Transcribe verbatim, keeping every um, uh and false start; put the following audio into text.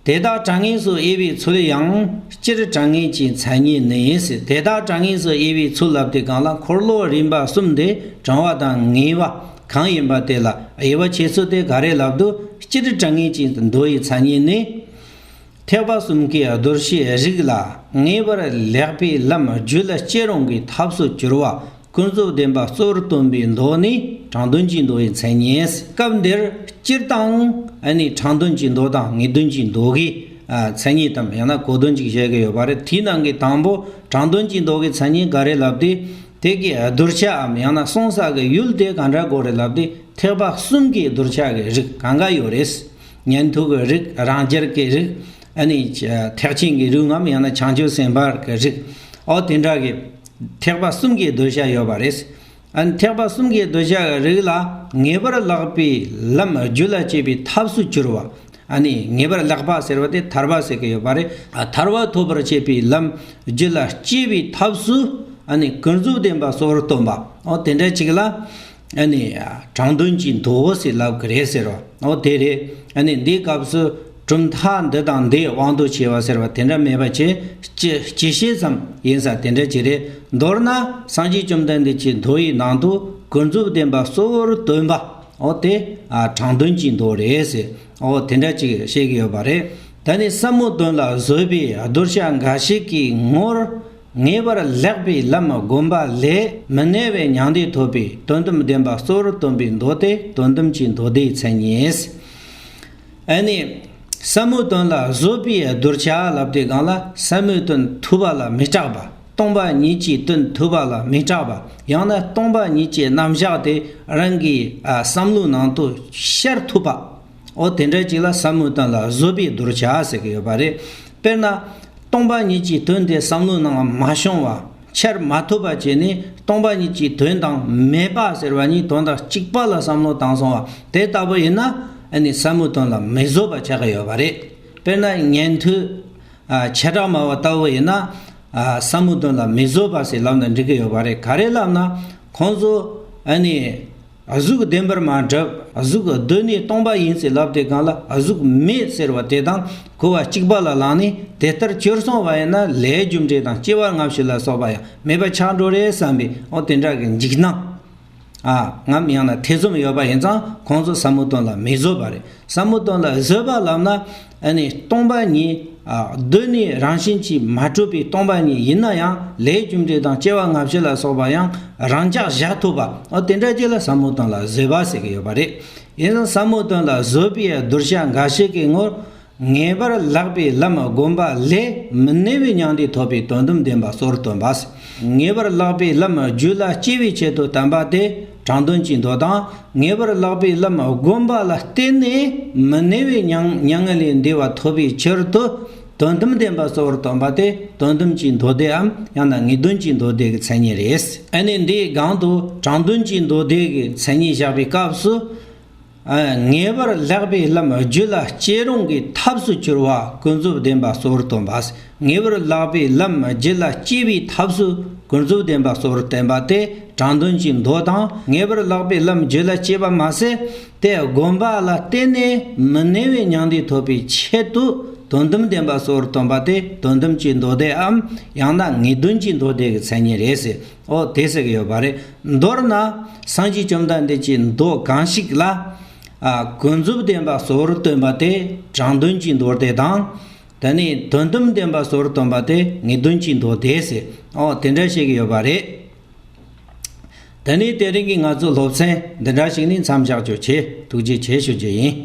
དེ་དག་གྲངས་ངེས་སུ་དབྱེ་བའི་ཚུལ་ཡང་སྤྱིར་གྲངས་ངེས་ཀྱི་མཚན་ཉིད་ནི་ཟེར། དེ་དག་གྲངས་ངེས་སུ་དབྱེ་བའི་ཚུལ་ལབ་དུས་སྒང་ལ་འཁོར་ལོ་རིམ་པ་གསུམ་དེ་གྲངས་པ་དང་ངེས་པ་གང་ཡིན་པ་དེ་ལ་དབྱེ་བ་ཕྱེ་ཚུལ་དེ་ག་རེ་ལབ་དུས། སྤྱིར་གྲངས་ངེས་ཀྱི་མདོ་ཡི་མཚན་ཉིད་ནི། ཐེག་པ་གསུམ་གའི་གདུལ་བྱའི་རིགས་ལ་ངེས་པར་ལེགས་པའི་ལམ་རྒྱུད་ལ་སྐྱེ་རུང་གི་ཐབས་སུ་གྱུར་པ་ཀུན་རྫོབ་བདེན་པ་གཙོ་བོར་སྟོན་པའི་མདོ་ནི་དྲང་དོན་གྱི་མདོ་ཡི་མཚན་ཉིད། སྐབས་འདིར་སྤྱིར་བཏང་ཨ་ནི་དྲང་དོན་གྱི་མདོ་དང་ངེས་དོན་གྱི་མདོ་གི་ཨ་མཚན་ཉིད་དམ་ཡང་ན་གོ་དོན་ཅིག་བཤད་ཀྱི་ཡོད་པ་རེད། དེའི་ནང་གི་དང་པོ་དྲང་དོན་གྱི་མདོ་གི་མཚན་ཉིད་ག་རེ་ལབ་དུས། དེ་གི་གདུལ་བྱའམ་ཡང་ན་གསུངས་ས་གི་ཡུལ་དེ་ག་འདྲ་དགོས་རེད་ལབ་དུས། ཐེག་པ་གསུམ་གྱི་གདུལ་བྱ་གི་རིགས་གང་ག་ཡོད་རེད། ཉན་ཐོས་ཀྱི་རིགས། རང་རྒྱལ་གྱི་རིགས། ཨ་ནི་ཐེག་ཆེན་གྱི་རིགས་ངམ་ཡང་ན་བྱང་ཆུབ་སེམས་དཔའ་གི་རིགས། ཨོ་དེ་འདྲ་གི་ཐེག་པ་གསུམ་གྱི་གདུལ་བྱ་ཡོད་པ་རེད། ཨ་ནི་ཐེག་པ་གསུམ་གྱི་གདུལ་བྱ་གི་རིགས་ལ་ངེས་པར་ལེགས་པའི་ལམ་རྒྱུད་ལ་སྐྱེ་བའི་ཐབས་སུ་གྱུར་པ། ཨ་ནི་ངེས་པར་ལེགས་པ་ཟེར་བ་དེ་ཐར་པ་ཟེར་གྱི་ཡོད་པ་རེད། ཨ་ཐར་པ་ཐོབ་པར་བྱེད་པའི་ལམ་རྒྱུད་ལ་སྐྱེ་བའི་ཐབས་སུ་ཨ་ནི་ཀུན་རྫོབ་བདེན་པ་གཙོ་བོར་སྟོན་པ། ཨོ་དེ་འདྲ་ཅིག་ལ་ཨ་ནི་དྲང་དོན་གྱི་མདོ་ཟེར་ལབ་ཀྱི་རེད་ཟེར་བ། ཨོ་དེ་རེད། ཨ་ནི་འདིའི་སྐབས་སུ་གྲུབ་མཐའ་འདི་དང་འདིའི་དབང་དུ་བྱས་པ་ཟེར་བ་དེ་འདྲ་མེད་པ་བྱས། སྤྱི་སྤྱི་བཤད་ཙམ་ཡིན་ས་དེ་འདྲ་ཅིག་རེད། མདོར་ན་སངས་རྒྱས་བཅོམ་ལྡན་འདས་ཀྱི་མདོ་ཡི་ནང་དུ་ཀུན་རྫོབ་བདེན་པ་གཙོ་བོར་སྟོན་པ། ཨོ་དེ་ཨ་དྲང་དོན་གྱི་མདོ་རེད་ཟེར། ཨོ་དེ་འདྲ་ཅིག་བཤད་ཀྱི་ཡོད་པ་རེད། ད་ནི་ཟབ་མོ་དོན་ལ་བཟོད་པའི་གདུལ་བྱ་འགའ་ཞིག་གིས་ངོར་ངེས་པར་ལེགས་པའི་ལམ་བསྒོམ་པ་ལས་མི་གནས་པའི་མྱང་འདས་ཐོབ་པའི་དོན་དམ་བདེན་པ་གཙོ་བོར་སྟོན་པའི་མདོ་སྟེ་དོན་དམ་གྱི་མདོ་སྡེའི་མཚན་ཉིད། ཨ་ནི་ཟབ་མོའི་དོན་ལ་བཟོད་པའི་གདུལ་བྱ་ལབ་དུས་སྒང་ལ་ཟབ་མོའི་དོན་ཐོས་པ་ལ་མི་སྐྲག་པ། སྟོང་པ་ཉིད་ཀྱི་དོན་ཐོས་པ་ལ་མི་སྐྲག་པ། ཡང་ན་སྟོང་པ་ཉིད་ཀྱི་རྣམ་གཞག་དེ་རང་གི་ཨ་བསམ་བློའི་ནང་དུ་ཤར་ཐུབ་པ། འོ་དེ་འདྲ་ཅིག་ལ་ཟབ་མོའི་དོན་ལ་བཟོད་པའི་གདུལ་བྱ་ཟེར་གྱི་ཡོད་པ་རེད། དཔེར་ན། སྟོང་པ་ཉིད་ཀྱི་དོན་དེ་བསམ་བློའི་ནང་མ་ཤོང་བ། འཆར་མ་ཐུབ་པ་བྱས་ནས་སྟོང་པ་ཉིད་ཀྱི་དོན་དང་མེད་པ་ཟེར་བ་གཉིས་དོན་དག་གཅིག་པ་ལ་བསམ་བློ་བཏང་སོང་བ་དེ་ལྟ་བུ་ཡིན་ན། ཨ་ནི་ཟབ་མོའི་དོན་ལ་མི་བཟོད་པ་ཆགས་ཀྱི་ཡོད་པ་རེད། དཔེར་ན་ཉན་ཐོས། ཨ་བྱེ་བྲག་སྨྲ་བ་ལྟ་བུ་ཡིན་ན། ཨ་ཟབ་མོའི་དོན་ལ་མི་བཟོད་པ་ཟེར་ལབ་ན་འགྲིག་གི་ཡོད་པ་རེད། ག་རེ་ལབ་ན། ཁོང་ཚོ་ཨ་ནི་གཟུགས་བདེན་པར་མ་གྲུབ། གཟུགས་གདོད་ནས་སྟོང་པ་ཡིན་ཟེར་ལབ་དུས་སྒང་ལ་གཟུགས་མེད་ཟེར་བ་དེ་དང་གོ་བ་གཅིག་པ་ལ་ལངས་ནས། དེ་ལྟར་གྱུར་སོང་བ་ཡིན་ན་ལས་རྒྱུ་འབྲས་དང་སྐྱེ་བ་སྔ་ཕྱི་ལ་སོགས་པ་ཡང་མེད་པ་ཆགས་འགྲོ་རེད་བསམ་པའི། འོ་དེ་འདྲ་གི་འཇིགས་སྣང་། ཨ་ངམ་ཡང་ན་ཐེ་ཚོམ་ཡོད་པ་ཡིན་ཙང་ཁོང་ཚོ་ཟབ་མོའི་དོན་ལ་མི་བཟོད་པ་རེད། ཟབ་མོའི་དོན་ལ་བཟོད་པ་ལབ་ན། ཨ་ནི་སྟོང་པ་ཉིད། ཨ་གདོད་ནས་རང་བཞིན་གྱིས་མ་གྲུབ་པའི་སྟོང་པ་ཉིད་ཡིན་ན་ཡང་ལས་རྒྱུ་འབྲས་དང་སྐྱེ་བ་སྔ་ཕྱི་ལ་སོགས་པ་ཡང་རང་འཇགས་བཞག་ཐུབ་པ། འོ་དེ་འདྲ་ཅིག་ལ་ཟབ་མོའི་དོན་ལ་བཟོད་པ་ཟེར་གྱི་ཡོད་པ་རེད། ཡིན་ཙང་ཟབ་མོའི་དོན་ལ་བཟོད་པའི་གདུལ་བྱ་འགའ་ཞིག་གིས་ངོར་ངེས་པར་ལེགས་པའི་ལམ་བསྒོམ་པ་ལས་མི་གནས་པའི་མྱང་འདས་ཐོབ་པའི་དོན་དམ་བདེན་པ་གཙོ་བོར་སྟོན་པ། ངེས་པར་ལེགས་པའི་ལམ་རྒྱུད་ལ་སྐྱེ་བའི་ཆེད་དུ་བསྟན་པ་དེ་དྲང་དོན་གྱི་མདོ་དང་། ངེས་པར་ལེགས་པའི་ལམ་བསྒོམ་པ་ལ་བརྟེན་ནས་མི་གནས་པའི་མྱང་མྱ་ངན་ལས་འདས་པ་ཐོབ་པའི་ཕྱིར་དུ་དོན་དམ་བདེན་པ་གཙོ་བོར་སྟོན་པ་དེ་དོན་དམ་གྱི་མདོ་སྡེའམ་ཡང་ན་ངེས་དོན་གྱི་མདོ་སྡེ་གི་མཚན་ཉིད་རེད། ཨ་ནི་འདིའི་སྒང་དུ་དྲང་དོན་གྱི་མདོ་སྡེ་གི་མཚན་ཉིད་བཞག་པའི་སྐབས་སུ། ཨ་ངེས་པར་ལེགས་པའི་ལམ་རྒྱུད་ལ་སྐྱེ་རུང་གི་ཐབས་སུ་གྱུར་པ་ཀུན་རྫོབ་བདེན་པ་གཙོ་བོར་སྟོན་པ། ངེས་པར་ལེགས་པའི་ལམ་རྒྱུད་ལ་སྐྱེ་བའི་ཐབས་སུ་ཀུན་རྫོབ་བདེན་པ་གཙོ་བོར་བསྟན་པ་དེ་དྲང་དོན་གྱི་མདོ་དང་། ངེས་པར་ལེགས་པའི་ལམ་རྒྱུད་ལ་སྐྱེས་པ་མ་ཟད་དེ་བསྒོམ་པ་ལ་བརྟེན་ནས་མི་གནས་པའི་མྱང་འདས་ཐོབ་པའི་ཆེད་དུ་དོན་དམ་བདེན་པ་གཙོ་བོར་སྟོན་པ་དེ་དོན་དམ་གྱི་མདོ་སྡེའམ་ཡང་ན་ངེས་དོན་གྱི་མདོ་སྡེ་གི་མཚན་ཉིད་རེད་ཟེར། འོ་དེ་ཟེར་གི་ཡོད་པ་རེད། མདོར་ན་སངས་རྒྱས་བཅོམ་ལྡན་འདས་ཀྱི་མདོ་གང་ཞིག་ལ། ཨ་ཀུན་རྫོབ་བདེན་པ་གཙོ་བོར་སྟོན་པ་དེ་དྲང་དོན་གྱི་མདོ་སྡེ་དང་། དེ་ནས་དོན་དམ་བདེན་པ་གཙོ་བོར་སྟོན་པ་དེ་ངེས་དོན་གྱི་མདོ་སྡེ་ཟེར། འོ་དེ་འདྲ་བཤད་ཀྱི་ཡོད་པ་རེད། དེ་ནས་དེ་རིང་གི་ང་ཚོའི་སློབ་ཚན་འདི་འདྲ་ཞིག་ནས་མཚམས་བཞག་རྒྱུ་བྱས། ཐུགས་རྗེ་ཆེ་ཞུ་རྒྱུ་ཡིན།